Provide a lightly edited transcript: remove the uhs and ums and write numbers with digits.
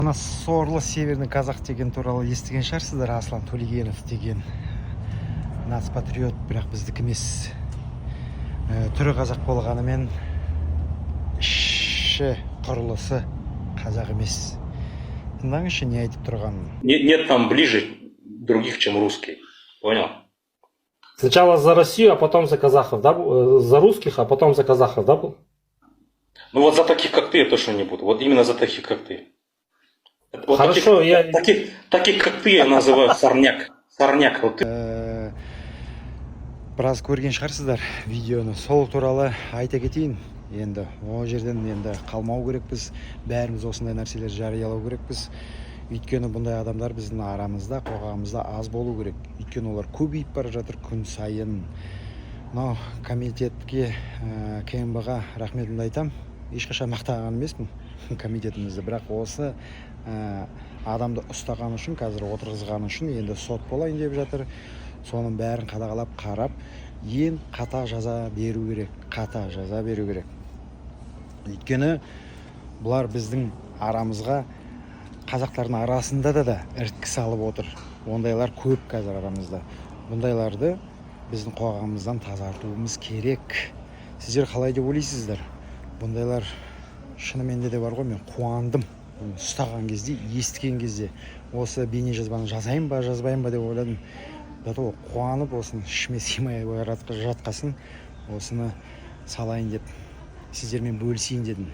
Мына сорлы северный казах деген туралы естіген шығарсыздар. Аслан Төлегенов деген нацпатриот, бірақ біздікі емес. Түрі қазақ болғанымен, іші құрылысы қазақ емес. Тыңдаңызшы, не айтып тұрғанын. Нет, нет там ближе других, чем русский. Понял? Сначала за Россию, а потом за казахов, да? За русских, а потом за казахов, да, был? Ну вот за таких, как ты, я точно не буду. Вот именно за таких, как ты. Вот Хорошо, таких, таких, как ты, я называю сорняк. Сорняк. Вот ты Біраз көрген шығарсыздар видеоны. Сол туралы айта кетейін. Енді ол жерден енді қалмау керекпіз, бәріміз осындай нәрселер жариялау керекпіз, өйткені бұндай адамдар біздің арамызда, қоғамымызда аз болу керек, өйткені олар көбейіп бара жатыр күн сайын. Мынау комитетке, КНБ ға рахметімді айтамын. Ешқашан мақтаған емеспін комитетімізді, бірақ осы адамды ұстаған үшін, қазір отырғызған үшін, енді сот болайын деп жатыр, соның бәрін қадағалап, қарап, ең қата жаза беру керек, қата жаза беру керек, өйткені бұлар біздің арамызға, қазақтардың арасында да іріткі салып отыр. Ондайлар көп қазір арамызда. Бұндайларды біздің қоғамымыздан тазартуымыз керек. Сіздер қалай деп ойлайсыздар? Бұндайлар шынымен де бар ғой. Мен қуандым бұны ұстаған кезде, естіген кезде. Осы бейнежазбаны жазайын ба, жазбайын ба деп ойладым. Зато қуанып, осыны ішіме сыймай жатқасын, осыны салайын деп, сіздермен бөлісейін дедім.